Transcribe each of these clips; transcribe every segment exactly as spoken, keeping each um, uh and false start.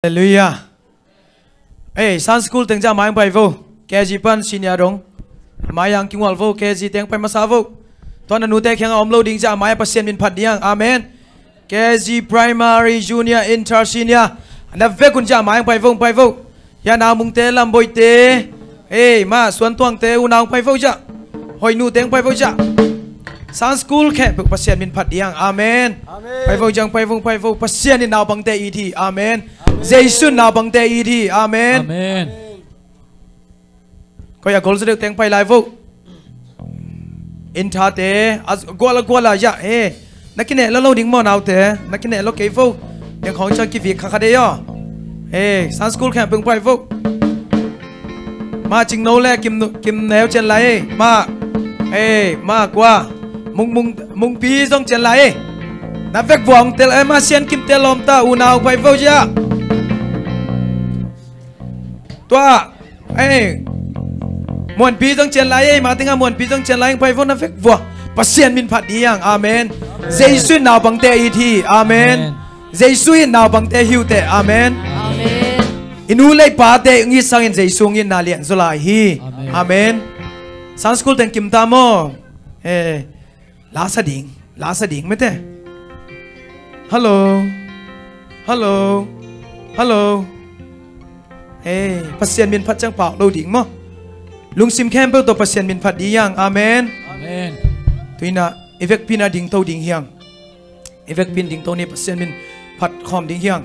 Halleluiah. Ei, Sunday school teng zia mai ang pai vo. K G pan senior dong. Mai ang kingual vo, K G teng pai masa vo. Tua na nute kiangah om lo ding zia mai a Pasian min phat ding ang. Amen. K G primary, junior, inter, senior. Na vekun zia mai ang pai vo, pai vo. Hia naumungte, lamboite. Ei, ma, suantuangte, unau pai vo zia. Hoinute ang pai vo zia. Sunday school khempeuh Pasian min phat ding ang. Amen. Amen. Pai vo zia, pai vo, pai vo. Pasian in naupangte it hi. Amen. Amen. Jesu in naupangte it hi. Amen. Amen. Koi a gol zaw deuh teng pai lai vo. Inter te, a gual a gual a zia. Ei. Na kineh lo lo ding maw naute, na kineh lo kei vo. Piang khawng ciang kivik kha kha dei aw. Ei, Sunday school khempeuh pai vo. Ma Cingno le Kim, Kim Neu cian lai ei. Ma, ei, ma kua. Mung, mung, Mungpi zong cian lai ei. Na vek vua hong tel ei, ma Sian Kim tel lawm ta, unau pai vo zia. Tua, ei, Muanpi zong cian lai ei, ma tinga Muanpi zong cian lai, pai vo na vek vua. Pasian min phat ding ang. Amen. Amen. Jesu in naupangte it hi. Amen. Amen. Jesu in naupangte hi uh teh. Amen. Amen. I nu le i pate ngit sangin Jesu ngitna lian zaw lai hi. Amen. Amen. Sunday school teng kim ta maw. Eh, la sa ding, la sa ding mete. Hallo. Hallo. Hallo. Ei, Pasian min phat ciang pau lo ding maw. Lungsim khempeuh tawh Pasian min phat ding ang. Amen. Amen. Tuinah i vekpi-in a dingto ding hi ang. I vekpi-in dingto ni, Pasian min phat khawm ding hi ang.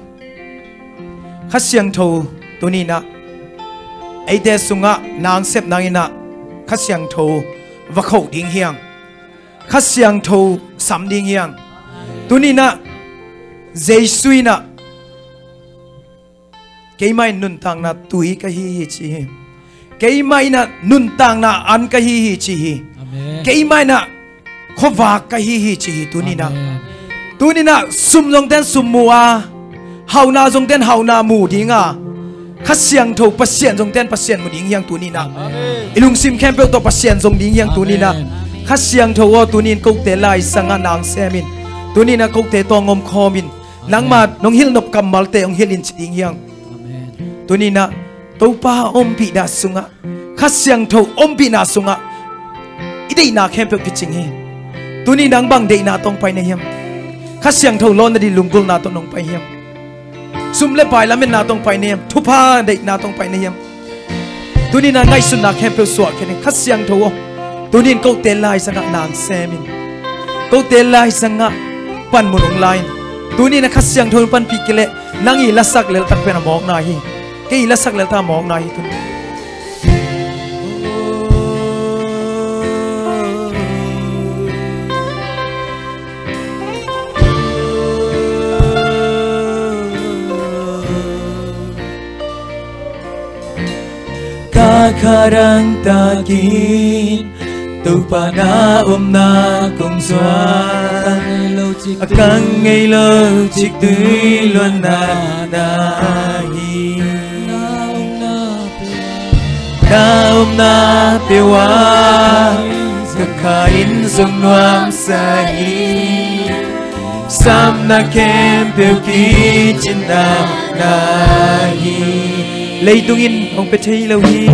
Kha Siangtho tuninah eite sungah nang sep nanginah Kha Siangtho va khoh ding hi ang. Kha Siangtho sam ding hi ang. Tuninah Jesu inah keimah in nuntakna tui ka hi hi ci hi. Keimah inah nuntakna an ka hi hi ci hi. Amen. Keimah inah khuavak ka hi hi ci hi tuninah. Amen. Tuninah sum zongten sum mu a, hauhna zongten hauhna mu dinga, Kha Siangtho Pasian zongten Pasian mu ding hi ang tuninah. Amen. I lungsim khempeuh tawh Pasian zong ding hi ang tuninah. Amen. Kha Siangtho aw, tunin kote laisangah nang semin, tuninah kote tawh ngomkhawmin, nangma nong hilh nop kammalte hong hilh in ci ding hi ang. Amen. Tuninah Topa ompihna sungah, Kha Siangtho ompihna sungah i deihna khempeuh kicing hi. Tuni nang bang deihna tawh hong pai na hiam? Kha Siangtho lawnna ding lunggulhna tawh nong pai hiam? Sum le pai lametna tawh hong pai na hiam? Thupha deihna tawh hong pai na hiam? Tuninah ngaihsutna khempeuh suah khin in, Kha Siangtho aw, tunin kote laisangah nang semin, kote laisangah panmun hong la in. Tuninah Kha Siangtho in panpih kei leh nang i lasak leltak pen a mawkna hi. Kei i lasak leltak a mawkna hi tun. Ka kha dangtakin Topa na omna kong zuan. A kang ngei lo cik tui luanna na hi. Na omna peuh ah ka kha in zong nuamsa hi. Samna khempeuh kicinna na hi. Leitung in hong pia thei lo hi.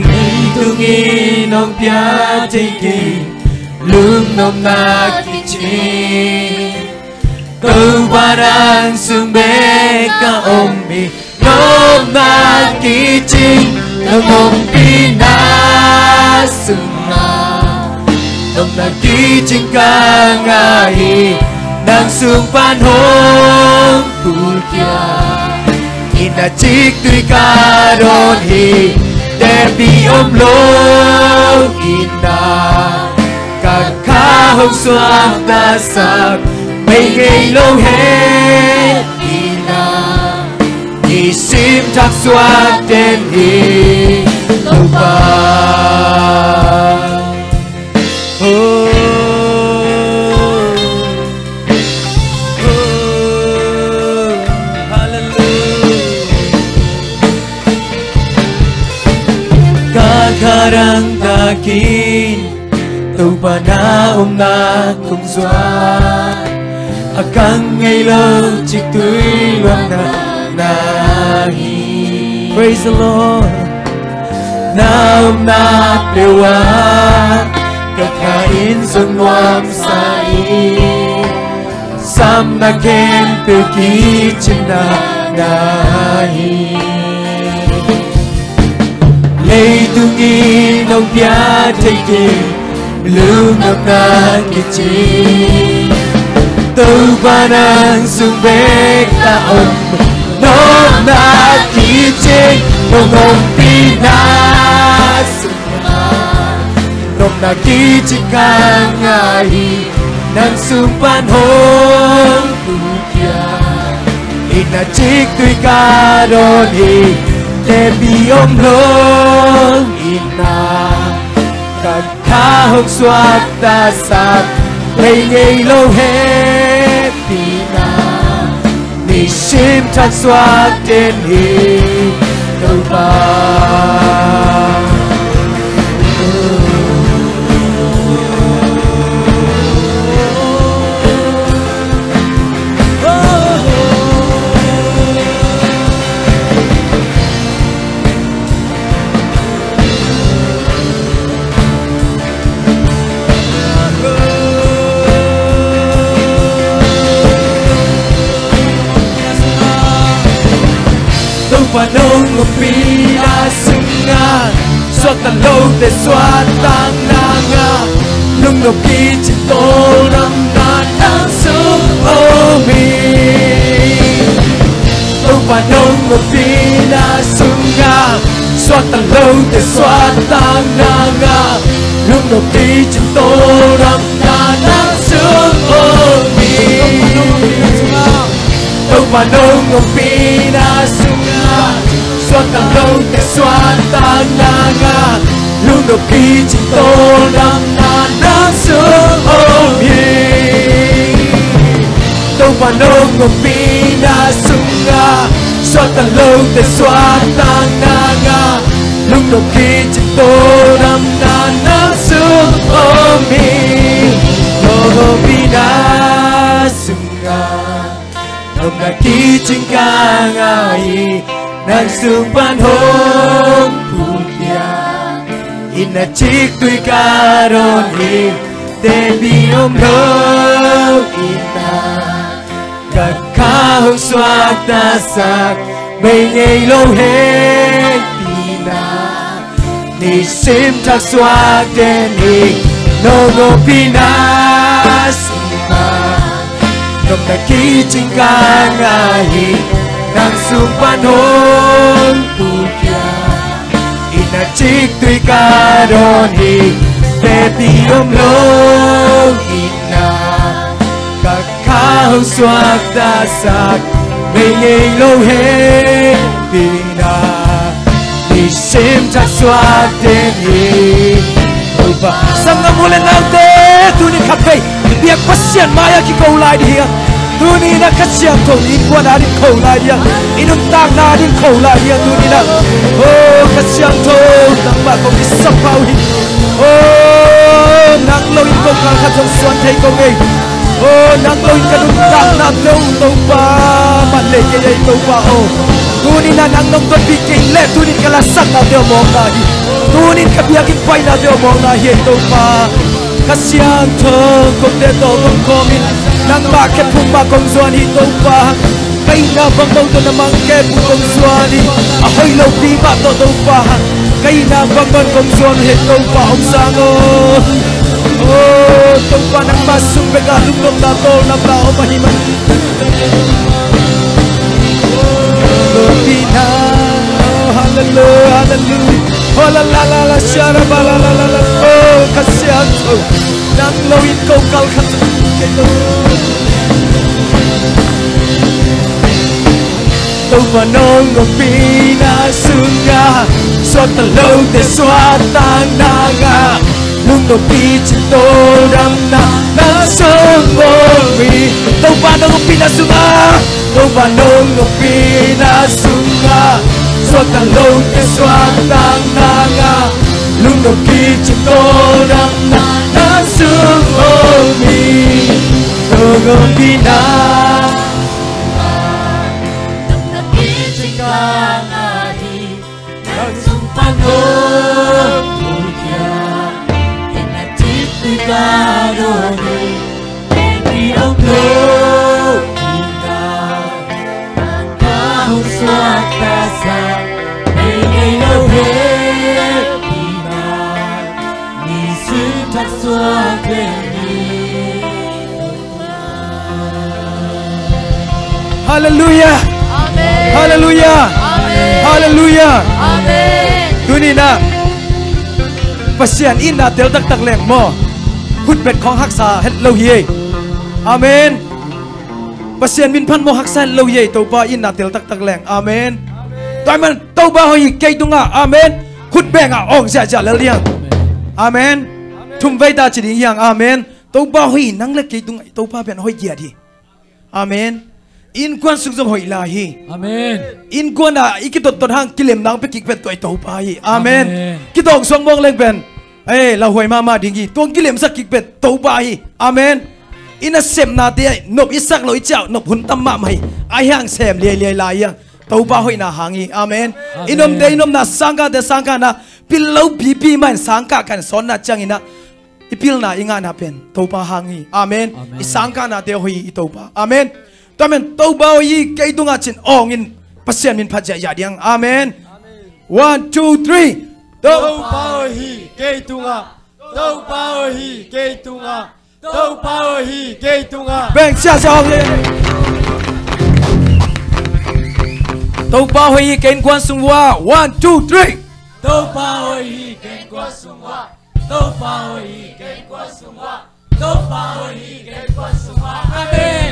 Leitung in hong pia thei kei. Lungnopna kicing, Topa nang sung bek ka om hi. Nopna kicing, nang ompihna sungah nopna kicing ka ngah hi. Nang sung pan hong pulkhia, inn ah ciktui ka dawn hi. Tepi om lo inn ah ka kha hong suaktasak, mei ngei lo het inn ah nisim thak suak den hi Topa. Oh, oh, hallelujah. Ka kha dangtakin Topa na omna kong zuan. A kang ngei lo ciktui luanna na Praise the Lord. Na omna peuh ah ka kha in zong nuamsa in, samna khempeuh kicing na ngah hi. Leitung in hong pia thei kei lungdamna kicing, Topa nang sung bek tawh om nopna kicing. Nong ompihna sungah nopna kicing ka ngah hi. Nang sung pan hong phukhia in, a ciktui ka dawn hi. Tepi om lo in ah ka kha hong suaktasak, bei ngei lo hehpihna nisim thak suak den hi, Topa. Topa nong ompihna sungah suakta lote suahtakna ngah, lungnop kicing tawldamna nang sung om hi. Topa nong ompihna sungah suakta lote suahtakna ngah, lungnop kicing tawldamna nang sung om hi. Topa nong ompihna sungah suakta lote suahtakna ngah, lungnop kicing tawldamna nang sung om hi. Topa nong ompihna sungah suakta lote suahtakna ngah, lungnop kicing tawldamna nang sung om hi. Nong ompihna sungah nopna kicing ka ngah hi. Nang sung pan hong phukhia in, a ciktui ka dawn hi. Tepi om lo in ah ka kha hong suaktasak, bei ngei lo hehpihna nisim thak suak den hi. Nong ompihna sungah nopna kicing ka ngah hi. Nang sung pan hong phukhia in, a ciktui ka dawn hi. Tepi om lo in ah ka kha hong suaktasak, bei ngei lo hehpihna nisim thak suak den hi. Topa, sanggam u le naute, tuni khat vei biak Pasian mai-ah kiko lai ding hi hang. Tuni in ah Kha Siangtho in innkuan ading ko lai ding hi hang. I nuntakna ading ko lai ding hi hang tuni in ah. O Kha Siangtho, nangmah kong kisap pah uh hi. O, nang lo in kong kal khat zong suan thei kong ngei. O, nang lo in ka nuntakna tawh Topa man lei kei ei Topa aw. Tuni in ah nang nong tonpih kei leh tuni in ka lasaknate aw mawkna hi. Tuni in ka biakinn painate aw mawkna hi ei Topa. Kha Siangtho, kote tawh kong kawm in nangmah khe phung mah kong zuan hi Topa. Ka itna bang bang tawh na mang khe phung kong zuan hi. A hoih lopi mah tawh Topa, ka itna bang bang kong zuan hi Topa, hong sang aw. O Topa, nangmah sung bekah lungnopna tawldamna om ahih man. Hallelujah, hallelujah. Oh, la, la, la, la, shara, ba, la, la, la, la. Oh, Kha Siangtho, nang lo in ko kal khat kei lo. Topa nong ompihna sungah suakta lote suahtakna ngah, lungnop kicing tawldamna nang sung om hi. Topa nong ompihna sungah, Topa nong ompihna sungah suakta lote suahtakna ngah, lungnop kicing tawldamna nang sung om hi. Nong ompihna sungah nopna kicing ka Nang sung pan hong mukhia, inn a ciptu ka dawn hi. Hehpih om lo hi ta, nang ka hong suakta sa, nei ngei lo hehpihna, nisim thak suak leng hi. Halleluiah. Amen. Halleluiah. Amen. Halleluiah. Amen. Tuni-in ah Pasian itna tel taktak leng maw, khutbet khawng haksa het lo hi ei. Amen. Pasian min phat maw, haksa het lo hi ei, Topa itna tel taktak leng. Amen. Tua ahih man Topa hoih hi kei tungah. Amen. Khut beng a, awng ziahziah lel ding. Amen. Thum vei ta ci ding hi hang. Amen. Topa hoih hi, nang le kei tungah Topa pen hoih giat hi. Amen. Innkuan sung zong hoih lai hi. Amen. Innkuan a i kitottot hang kilemna hong pia kik pen tua i Topa hi. Amen. Amen. Kitawng suak mawk leng pen, eh, lauhuai mahmah ding hi. Tua hong kilemsak kik pen Topa hi. Amen. I nasepnate nop i sak loh i ciah nop hun tam mahmah hi. Ahi hang sem liailiai lai hi hang. Topa hoihna hang hi. Amen. Amen. I nomte i nomna, sangkahte sangkahna, pil lo pipi mah in sangkah kan sawnna ciangin ah i pilna i ngahna pen Topa hang hi. Amen. Amen. I sangkahnate hoih hi i Topa. Amen. Tua ahih man Topa hoih hi kei tungah ci-in awng in Pasian min phat ziahziah ding. Amen. Amen. One, two, three. Topa hoih hi kei tungah. Topa hoih hi kei tungah. Topa hoih hi kei tungah. Beng ziahziah awng le. Topa hoih hi kei innkuan sung uah. One, two, three. Topa hoih hi kei innkuan sung uah. Topa hoih hi kei innkuan sung uah. Topa hoih hi kei innkuan sung uah. Amen.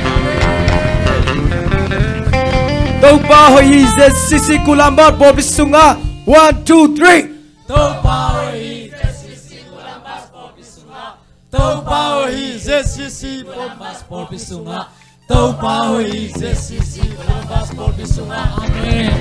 Topa hoih hi Z C C Columbus pawlpi sungah. One, two, three. Topa hoih hi Z C C Columbus pawlpi sungah. Topa hoih hi Z C C Columbus pawlpi sungah. Topa hoih hi Z C C Columbus pawlpi sungah. Amen.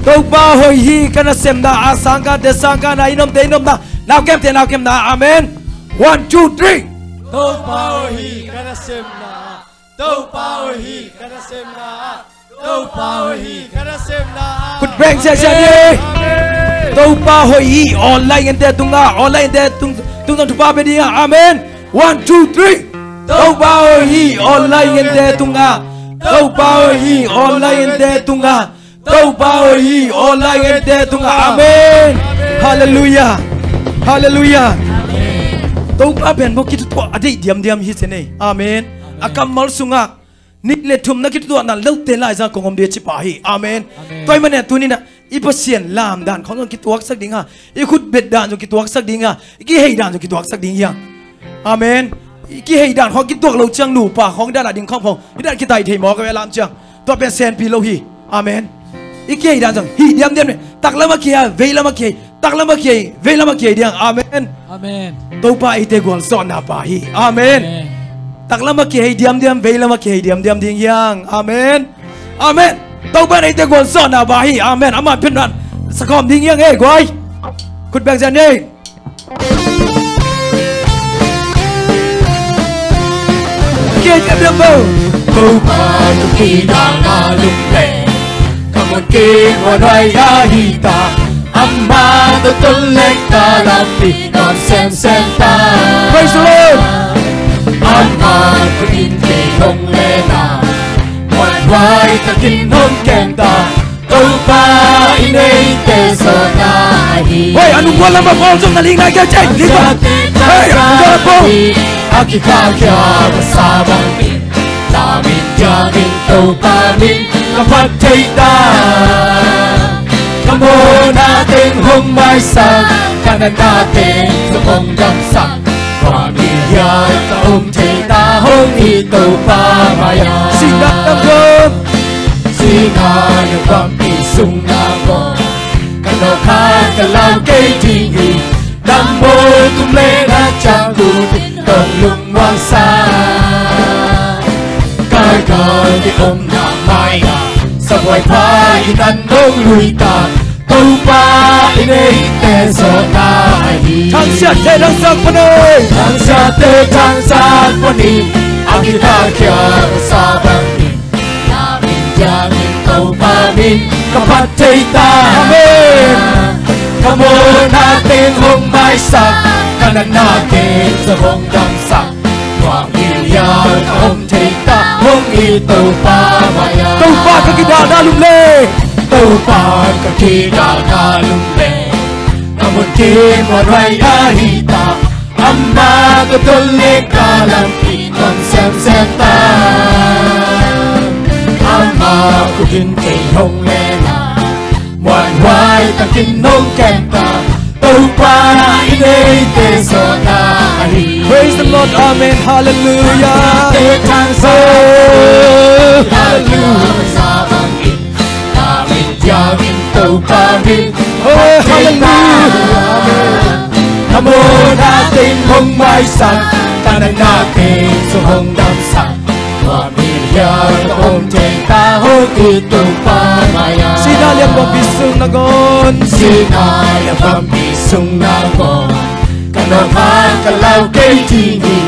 Topa hoih hi ka nasepna ah, sangkahte sangkahna, i nomte i nomna, naukemte naukemna ah. Amen. One, two, three. Topa hoih hi ka nasepna ah. Topa hoih hi ka nasepna ah. Topa hoih hi ka nasepna ah. Khut beng ziahziah ni. Amen. Topa hoih hi online ente tungah, online ente tung, tung zong thupha pia ding ah. Amen. One, two, three. Topa hoih hi online ente tungah. Topa hoih hi online ente tungah. Topa hoih hi online ente tungah. Amen. Halleluiah. Halleluiah. Topa pen maw kithutuah a deih diamdiam hi ci-in ei. Amen. A kammal sungah nih le thum na kithutuahna lote lai zah kong om ding a ci pah hi. Amen. Amen. Tua ahih manin tuni-in ah i Pasian lam dan khawng zong kituaksak ding a, i khutbet dan zong kituaksak ding a, i kihei dan zong kituaksak ding hi hang. Amen. I kihei dan khawng kituak loh ciang nupa khawng dan a ding khawng khawng i dan kitai thei mawk a, ve lam ciang tua pen senpi lo hi. Amen. I kihei dan zong hih diamdiam ni, taklam a kihei a, veilam a kihei, taklam a kihei, veilam a kihei ding. Amen. Amen. Topa eite gualzawhna pa hi. Amen. Amen. Taklam a kihei diamdiam, veilam a kihei diamdiam ding hi hang. Amen. Amen. Topa in eite gualzawhna pa hi. Amen. Amah phen dan sakhawm ding hi hang ei guai. Khut beng ziahziah ni. Kei kei biang bo. Topa tungah kidalna lungdam, ka mun kei muanhuai ahi ta. Amah tawh tun leng ka lampi nawn semsem ta. Praise the Lord. Amah tungah kei hong lehna, muanhuai takin hong kem ta. Topa in eite zawhna hi. Hoi, a nunggual lam bang awl zong na ling nai kei ceng. Ling bang. Hei, a nunggual lam bang. A kikhakhia masa bangin, na min ciangin Topa min ka phat thei ta. Ka mawhna teng hong maisak, ka natna teng zong hong damsak. Tua mi hiai ka om theihna hong hi Topa mai-ah. Sihna dam dam. Sihna lungdampi sung na ngawh, ka nawh khat ka lau kei ding hi. Dam mawl kum leh na ciang kul in tawh lungmuang sa. Kaikhal i omna mai-ah, sabuai pha in an hong lui ta. Topa in eite zawhna hi. Thangsiahte thangsak pan ei. Thangsiahte thangsak pan ei. A kikhakhia masa bangin, na min ciangin Topa min ka phat thei ta. Amen. Ka mawhna teng hong maisak, ka natna teng zong hong damsak. Tua milian ka om thei ta, hong it Topa mai-ah. Topa ka kidalna lum le. Topa ka kidalna lum le. Ka mun kim a ruai ahi ta. Amah ka tolh le ka lampi nuam semsem ta. Amah khutin kei hong lehna, muanhuai takin hong kem ta. Topa in eite zawhna ahi. Praise the Lord. Amen. Hallelujah. Te thang sa. Oh, hallelujah. Sa bangin, na min diangin Topa min. Oh, hallelujah. Amen. Ka mawhna teng hong maisak, ka natna teng zong hong damsak. Tua milian ka om thei ta, hong it Topa mai-ah. Sinai lian bawngbi sung nangawn. Sinai lian bawngbi sung nangawn. Ka nawhkhan ka lau kei ding hi.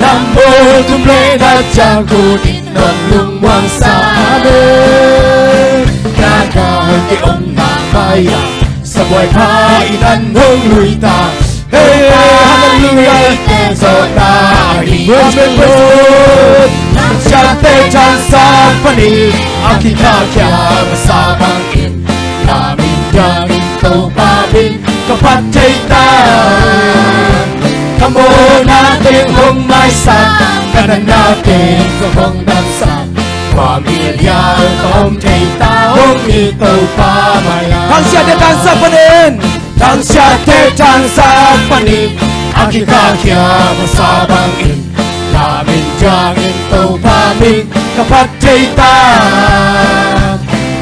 Na bawl thum le na ciang khut in nong lungmuang sa. Amen. Na galte omna mai-ah, sabuai pha in an hong lui ta. Hey, hallelujah. Te zawhna ahi. Praise the Lord. Nang siate thangsak panin a kikhakkhia masa bangin, na min diangin Topa min ka phat thei ta. Ka mawhna teng hong maisak, ka natna teng zong hong damsak. Tua milian ka om thei ta, hong it Topa mai-ah. Thangsiate thangsak panin. Thangsiate thangsak panin a kikhakkhia masa bangin, na min diangin Topa min ka phat thei ta.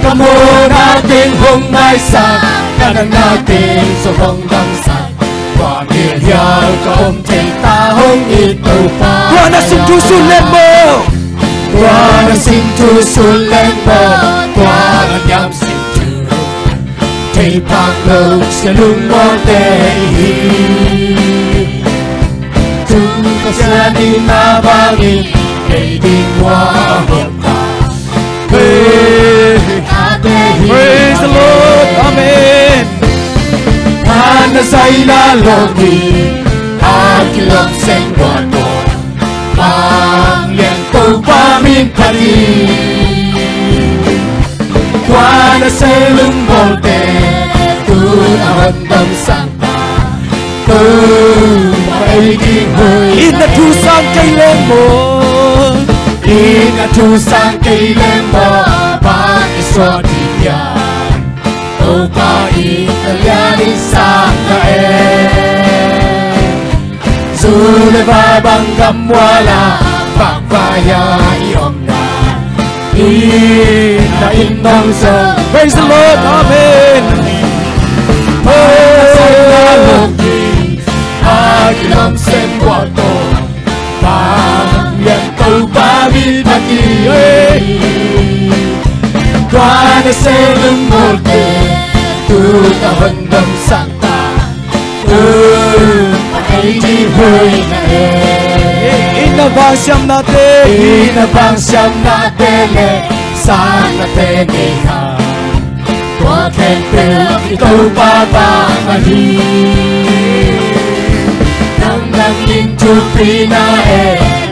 Ka mawhna teng hong maisak, ka natna teng zong hong damsak. Tua milian ka om thei ta, hong it Topa. Tua na sung thu sun leng maw. Tua na sing thu sun leng maw. Tua na niam sing thu thei phak lo sia lungmawlte i hi. Tung ka sia ni na bangin kei ding ua hong ta. Hey. Praise the Lord. Amen. Tha na zai na lawm hi. A kilawm seng buat maw. Vanglian Topa min phat hi. Tua na seng lungbawlte tu-in a hong damsak ta. Topa ei ding hoih. Inn a thusang kei leng maw. Inn a thusang kei leng maw. Bang i suak ding hiam. Topa in a lian in sang na e. Zu le va bang gam mual ah vakvai-a i omna, i na inn hong zong. Praise the Lord. Amen. Hong zong na lawm hi. A kilawm seng buat maw. Vanglian Topa min phat hi. Tua na seng lungbawlte tu-in a hong damsak ta. Inn a vang siamnate, inn a vang siamnate le sangnate nei hang. Tua khempeuh i Topa vang ahi. Nang nang in thupina e,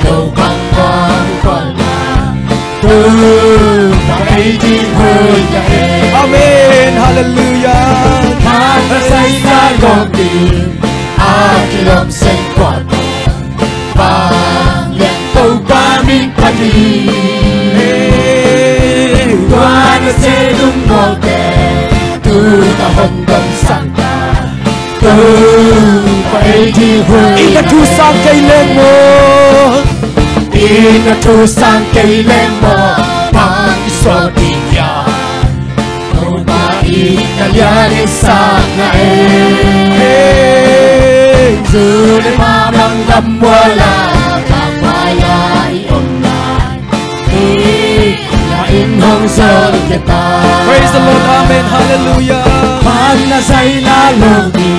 lo bang bang kol na. Topa ei ding hoih na e. Amen. Hallelujah. Tha na zai na lawm hi. A kilawm seng buat maw. Vanglian Topa min phat hi. Tua na seng lungbawlte tu-in a hong damsak ta. Topa ei ding hoih. Inn a thusang kei leng maw. Inn a thusang kei leng maw. Bang i suak ding hiam. Topa in a lian in sang na e. Zu le va bang gam mual ah vakvai-a i omna, i na inn hong zong kei ta. Praise the Lord. Amen. Hallelujah. Tha na zai na lawm hi.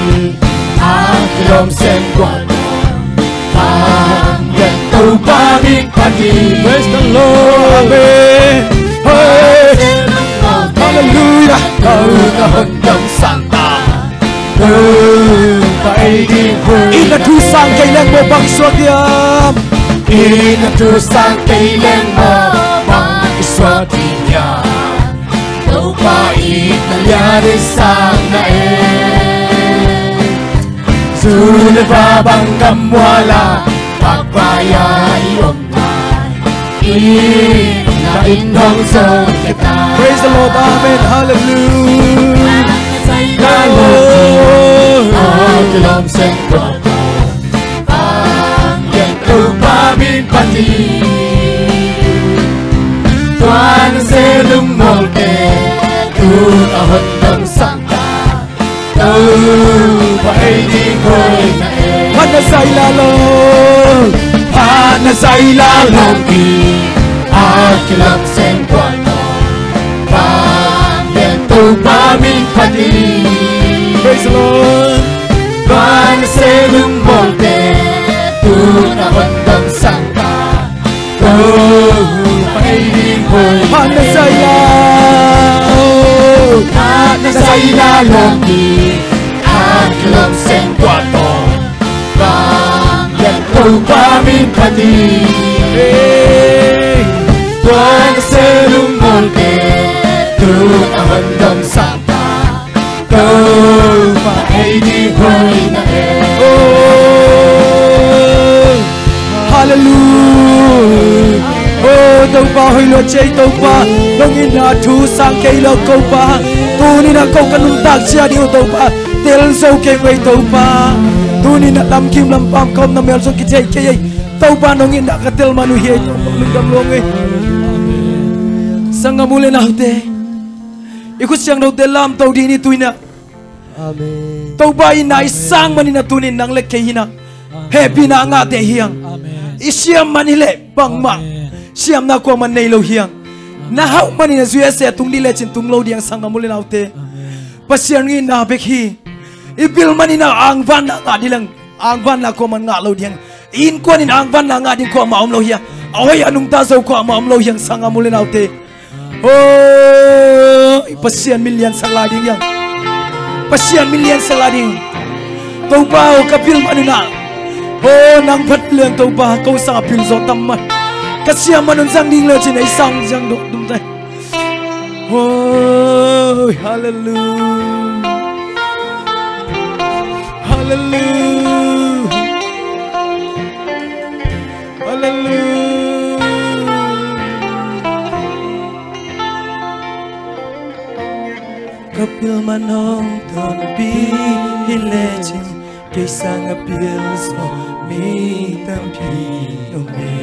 A kilawm seng buat maw. Vanglian Topa min phat hi. Praise the Lord. Amen. Hey. Hallelujah. Topa hong dong sang ta. Topa ei ding hoih. Inn ah thu sang kei leng maw bang suak hiam? Inn ah thu sang kei leng maw bang suak hiam? Topa itna lian in sang na e. Zu le va bang gam mual ah pakpai-a i om lai. Itna inn hong zong kei ta. Praise the Lord. Amen. Hallelujah. Hallelujah. Hong kilawm seng tua tawh Vanglian Topa min phat hi. Tua na se lungmawlte tu-in hong dong sang ta. Topa ei ding hoih na e. Phat na zai la lo. Phat na zai la lo hi. A kilawm seng tua tawh Vanglian Topa min phat hi. Praise the Lord. Tua na se lungmawlte tu-in hong dong sang ta. Topa ei ding hoih. Phat na zai la. Phat na zai la lo hi. A kilawm seng tua tawh Vanglian Topa min phat hi. Hey. Tua na se lungmawlte tu-in hong dong sang ta. Topa ei ding hoih na e. Oh, hallelujah. Oh, Topa hoih lua ci ei Topa. Nong itna thu sang kei lo Topa. Tuni-in ah ko ka nuntak ciat ding uh Topa. Tel zo kei vei Topa. Tuni-in ah lamkim lampam ka omna mel zong kithei kei ei. Topa nong itna ka tel man uh hi ei Topa. Lungdam lua ing ei. Sanggam u le naute, i khut siangthote lamto dih ni tuni-in ah. Amen. Topa itna i sang manin ah tuni-in nang le kei in ah hehpihna ngahte hi hang. Amen. I siam man hi leh bangmah, amen, siamna kuaman nei lo hi hang. Amen. Na hauh manin ah U S A tung dih lecin tung lo ding hang sanggam u le naute. Amen. Pasian itna bek hi. I bil manin ah angvanna ngah ding leng angvanna kuaman ngah lo ding hang. I innkuan in angvanna ngah ding kuamah om lo hi hang. A hoih a nungta zo kuamah om lo hi hang sanggam u le naute. Oh, i Pasian min liansak lai ding hi hang. Pasian min liansak lai ding. Topa aw, ka bil man un ah, oh, nang phat leng Topa, ko sangah pil zaw tam mah. Ka siam man un zang ding lecin ei sang zang dawh dum tai. Oh, hallelujah. Hallelujah. Hallelujah. Ka bil man hong tonpih hi lecin kei sangah pil zaw mi tampi om hi.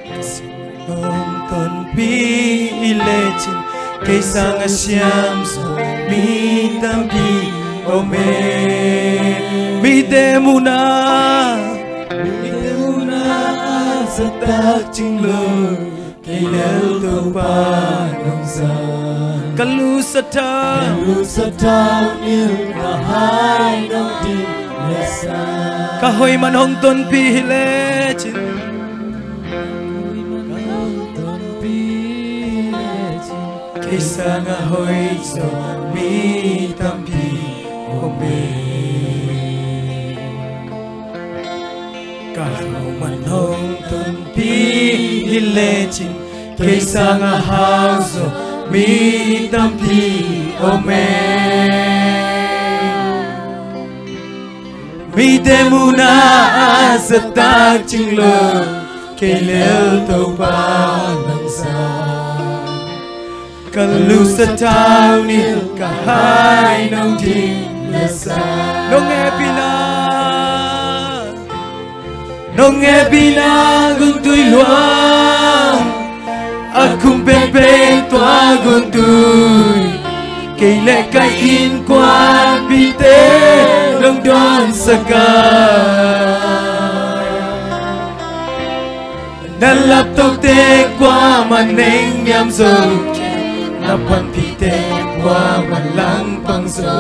Ka bil man hong tonpih hi lecin kei sangah siam zaw mi tampi om hi. Mite muhna, mite muhna a zahtak cing lo, kei lel Topa nong zang. Ka lusa thau, ka lusa thau nil, ka hai nong ding le sa. Ka hoih man hong tonpih hi lecin, ka hoih man hong tonpih hi lecin, kei sangah hoih zaw mi tampi om hi. Ka hau man hong tonpih hi lecin kei sangah hau zaw mi tampi om hi. Mite muhna a zahtak cing lo, kei lel Topa nong zang. Ka lusa thau nil, ka hai nong ding le sa. Nong hehpihna, nong hehpihna gun tui luang, a khum penpen tua gun tui, kei le ka innkuanpihte nong dawnsak a. Na laptohte kuamah nengniam zo, na panpihte kuamah langpang zo,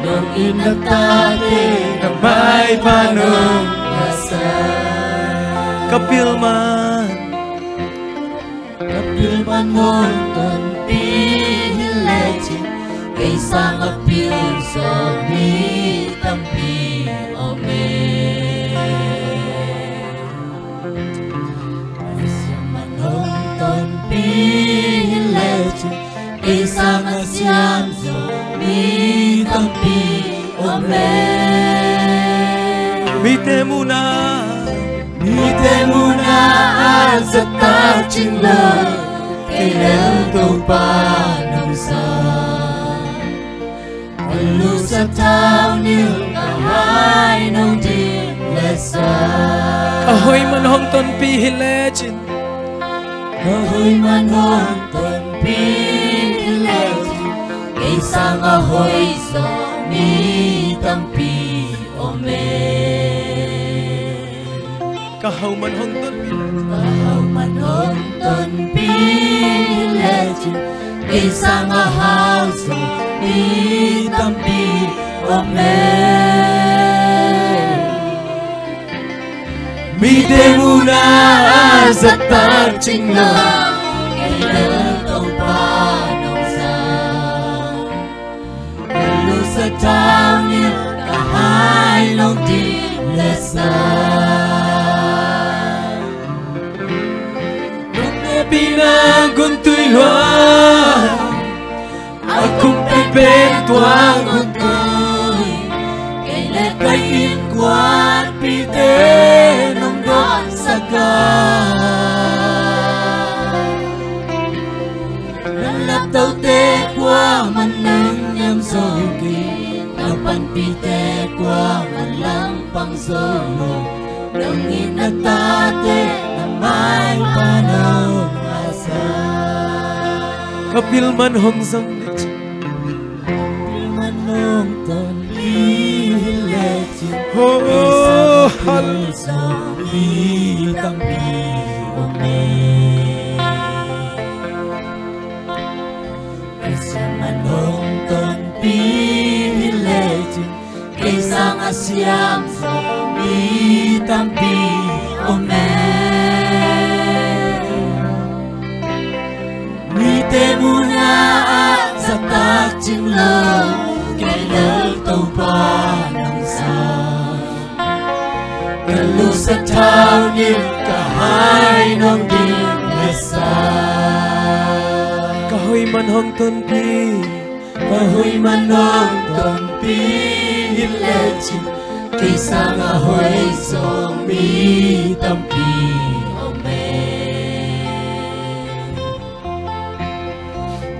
nong itna tate na maipha nong ngahsak. Ka bil man, Ka pil man hong tonpih hi lecin, kei sang a pil zo mi tampi om e. Ka siam man hong tonpih hi lecin, kei sang a siam zo mi tampi om e. Mite muhna, mite muhna a zahtak cing lo, kei lel Topa nong zang. Ka lusa thaunilh, ka hai nong dim le sa. Ka hoih man hong tonpih hi lecin, ka hoih man hong tonpih hi lecin, kei sang a hoih zo mi tampi om e. Ka hau man hong tonpih, ka hau man hong tonpih hi lecin, kei sang a hau zo mi tampi om e. Mite muhna a zahtak cing lo, kei lel Topa nong zang. Ka lusa thaunilh, ka hai nong dim le sa. Nong hehpihna guntui luang, a kum pekpek tua guntui, kei le ka innkuanpihte nong dawnsak a. Na laptote kuaman neng niam zo kei, na panpihte kuaman lampang zo lo. Nong it na tate na maipha nong ngahsak. Ka pil man hong zang lecin, ka pil man hong tonpih hi lecin, oh, kei sang a hal zo mi tampi om e. Ka siam man hong tonpih hi lecin, kei sang a siam zo mi tampi om e. Mite muhna a zahtak cing lo, kei lel Topa nong zang. Ka lusa thaunilh, ka hai nong dim le sa. Ka hoih man hong tonpih, ka hoih man hong tonpih hi lecin, kei sang a hoih zo mi tampi om e.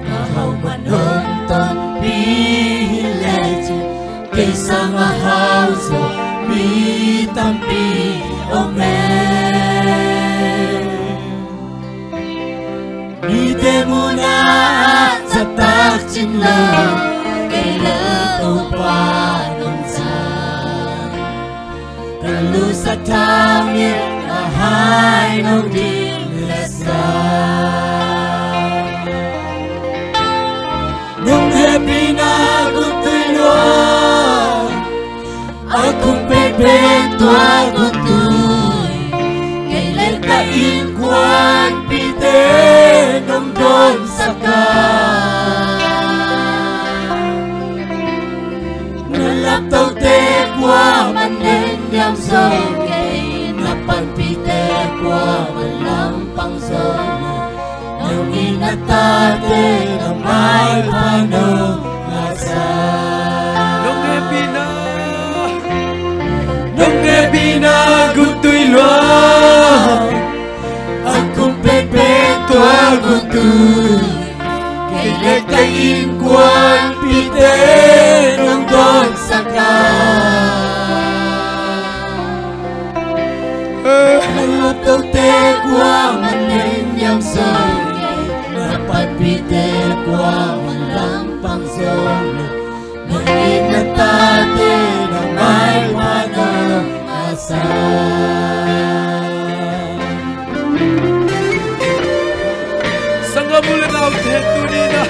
Ka hau man hong tonpih hi lecin, kei sang a hau zo mi tampi om e. Mite muhna a zahtak cing lo, kei lel Topa nong zang. Ka lusa thaunilh, ka hai nong dim le sa. Nong hehpihna guntui luang, a kum pekpek tua guntui, kei le ka innkuanpihte nong dawnsak a. Na laptote kuaman neng niam zo kei, na panpihte kuaman lampang zo lo. Nong it na tate na maipha nong ngahsak. Nong hehpihna, nong hehpihna guntui luang, a kum pekpek tua guntui, kei le ka innkuanpihte nong dawnsak a. Na laptote kuaman neng niam zo kei, na panpihte kuaman lampang zo lo. Nong it na tate na maipha nong ngahsak. Sanggam u le naute, tuni-in ah,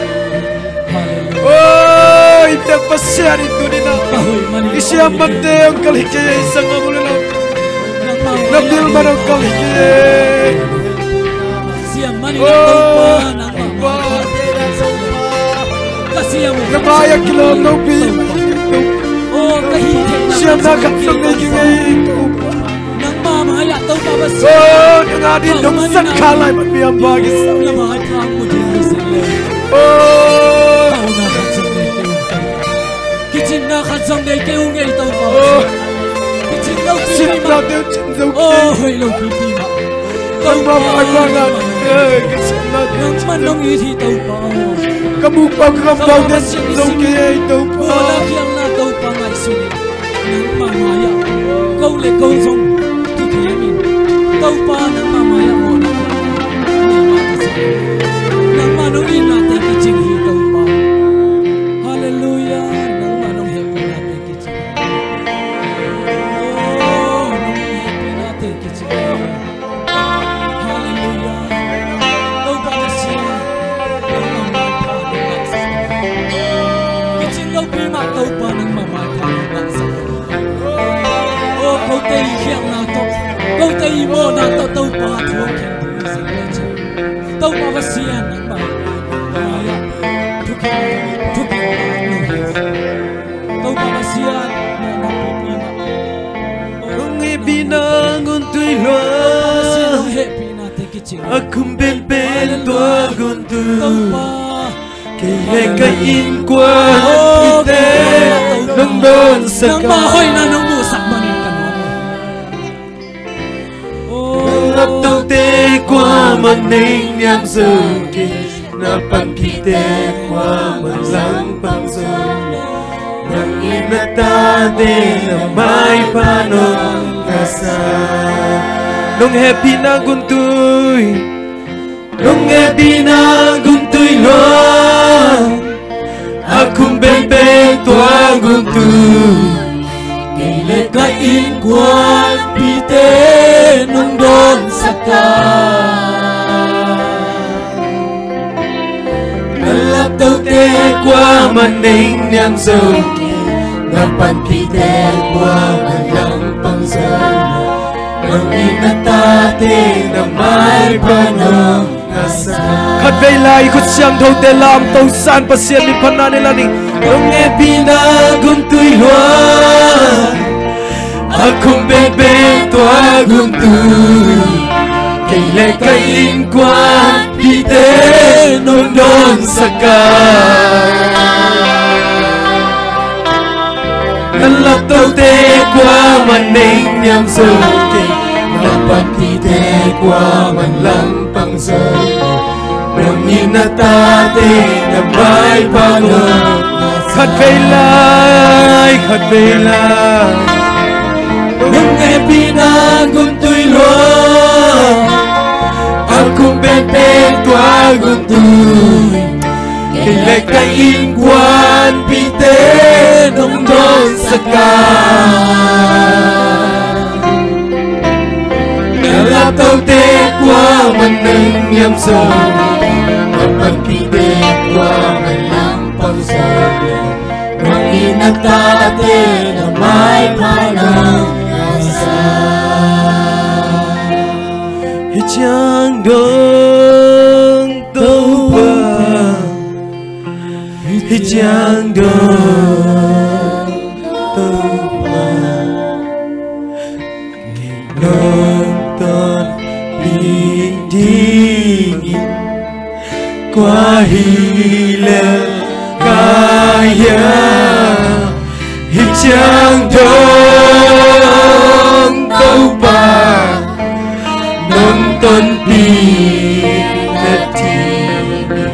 oh, i biak Pasian in tuni-in ah i siam mante hong kalh hi kei ei, sanggam u le naute. Na pil man hong kalh hi kei ei. Manin ah Topa, nangmah mai-ah ka siam uh. Na mai-ah kilawm lopi. Aw, ka hih theihna siamna khat zong nei kei ung ei Topa. Nangmah mai-ah Topa Pasian. Aw, nang adingin nong san kha lai man miam ba kisam. Na mai-ah ka mu ding hi sek le. Aw. Thauna khat zong nei kei ung. Kicinna khat zong nei kei ung ei Topa. Aw. Kicin lopi mah. Aw, hoih lopi mah. Nangmah mai-ah ka mu ding hi sek le. Nangmah nong it hi Topa. Ka muk pau ka kam pau te zong kei ei Topa. Aw, na khialhna Topa ngaihsun in. Nangmah mai-ah ko le ko zong kikhem in Topa nangmah mai-ah mawhna nangmah nong itnate kicing hi Topa. Halleluiah. Nangmah nong hehpihnate kicing hi. Aw, nong hehpihnate kicing hi. Halleluiah. Topa Pasian, nangmah maipha nong ngahsak. Kicing lopi mah Topa nangmah maipha nong ngahsak. Aw, kote i khialhna tawh, kote i mawhna tawh Topa thu hong khen ding hi sek le cin. Topa Pasian nangmah mai-ah thukhen, thukhen lo hi. Topa Pasian, nangmah pipi mah. Nong hehpihna gun tui lua. Topa Pasian, nong hehpihna te kicing. A khum penpen tua gun tui. Topa. Kei le ka innkuan pite nong dawnsak a. Nangmah hoihna nong muhsak manin ka nuam. Na laptote kuamah neng niam zo kei. Na panpihte kuamah langpang zo. Nang in na tate na maipha nong ngahsak. Nong hehpihna gun tui. Nong hehpihna gun tui lua. A khum penpen tua gun tui. Kei le ka innkuanpihte nong dawnsak a. Na laptote kuamah neng niam zo kei. Na panpihte kuamah langpang zo. Nang in na tate na maipha nong ngahsak. Khatvei lai khut siangthote lamto san Pasian min phatna nei lai ning. Nong hehpihna gun tui lua. A khum penpen tua gun tui. Kei le ka innkuanpihte nong dawnsak a. Na laptote kuamah neng niam zo kei. Na panpihte kuamah langpang zo. Nang in na tate na maipha nong ngahsak. Khatvei lai, khatvei lai. Nong hehpihna gun tui lua. A khum penpen tua gun tui. Kei le ka innkuanpihte nong dawnsak a. Na laptote kuamah neng niam zo. Na panpihte kuamah langpang zo. Nang in na tate na maipha nong ngahsak. Hih ciang dong Topa. Hih ciang dong Topa. Nong tonpih dingin kua hi lel ka hiam. Hih ciang dong Topa. Nong tonpih na dingin.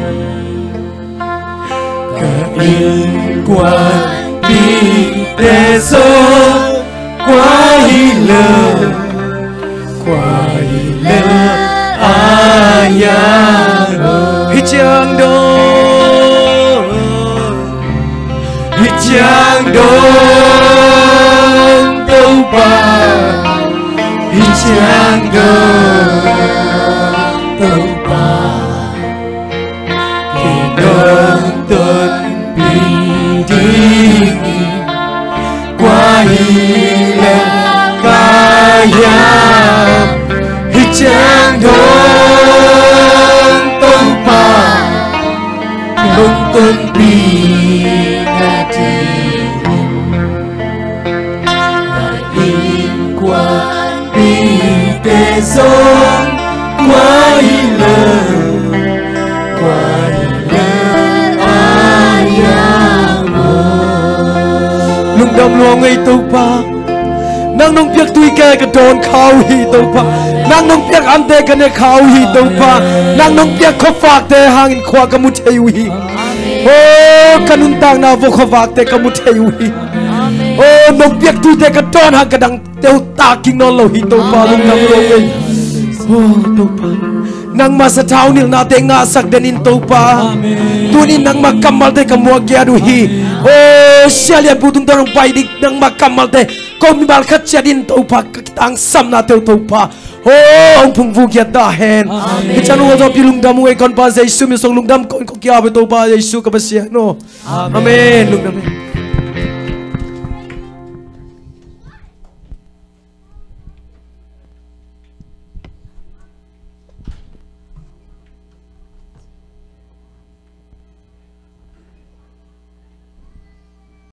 Ka innkuanpihte zong kua hi lel, kua hi lel a hiam. Hih ciang dong, hih ciang dong Topa. Hih ciang dong Topa. Kei nong tonpih dingin kua hi lel ka hiam. Hih ciang dong Lungtunpi na dingin na innkuanpite zong kua hi lel, kua hi lel a hiang aw. Lungdam lua ing ei Topa. Nang nong piak tuite ka dawn kha uh hi Topa. Nang nong piak ante ka ne kha uh hi Topa. Nang nong piak khuavakte hangin khua ka mu thei uh hi. Oh, ka nuntakna vua khuavakte ka mu thei uh hi. Oh, nong piak tuite ka dawn hang ka dang teutak kik nawn lo hi Topa. Lungdam lua ing ei. Oh Topa, nangmah sathau nilhnate ngahsak den in Topa. Tunin nangmah kammalte ka muak giat uh hi. Oh, sia lianpu tungtawn hong pai ding nangmah kammalte ko mimal khat ciat in Topa, ka kitangsamna teu Topa, oh, hong phungvuh giat ta hen. Hih ciang hong zawpi lungdam uh ei ka honpa Jesu min suang lungdam ko in ko kia ve Topa Jesu ka Pasian aw. Amen. Lungdam ei.